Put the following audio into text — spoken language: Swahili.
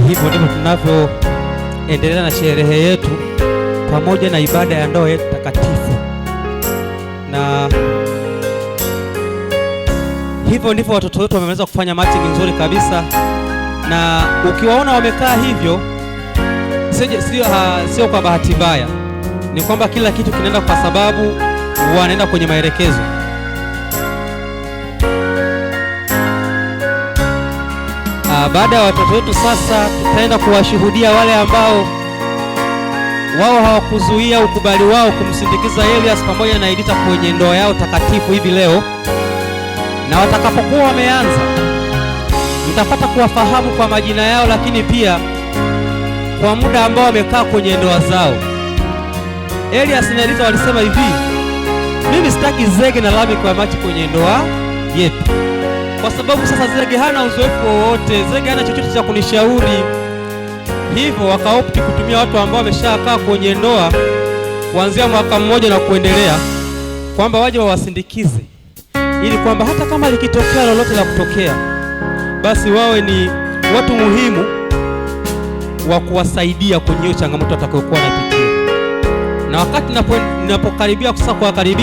Hivyo ndivyo tunavyoendelea na sherehe yetu pamoja na ibada ya ndoa yetu takatifu, na hivyo ndivyo watoto wetu wameweza kufanya matching nzuri kabisa, na ukiwaona wamekaa hivyo sio kwa bahati mbaya, ni kwamba kila kitu kinaenda kwa sababu wanaenda kwenye maelekezo. Baada ya watoto wetu sasa, tutaenda kuwashuhudia wale ambao wao hawakuzuia ukubali wao kumsindikiza Elias pamoja na Edita kwenye ndoa yao takatifu hivi leo, na watakapokuwa wameanza, mtapata kuwafahamu kwa majina yao, lakini pia kwa muda ambao wamekaa kwenye ndoa zao. Elias na Edita walisema hivi, mimi sitaki Zege na Lameck wa-match kwenye ndoa yetu, kwa sababu sasa Zege hana uzoefu wowote, Zege hana chochote cha kunishauri. Hivyo wakaopti kutumia watu ambao wameshakaa kwenye ndoa kuanzia mwaka mmoja na kuendelea, kwamba waje wawasindikize, ili kwamba hata kama likitokea lolote la kutokea, basi wawe ni watu muhimu wa kuwasaidia kwenye hiyo changamoto watakayokuwa wanapitia. Na wakati ninapokaribia sasa kuwakaribisha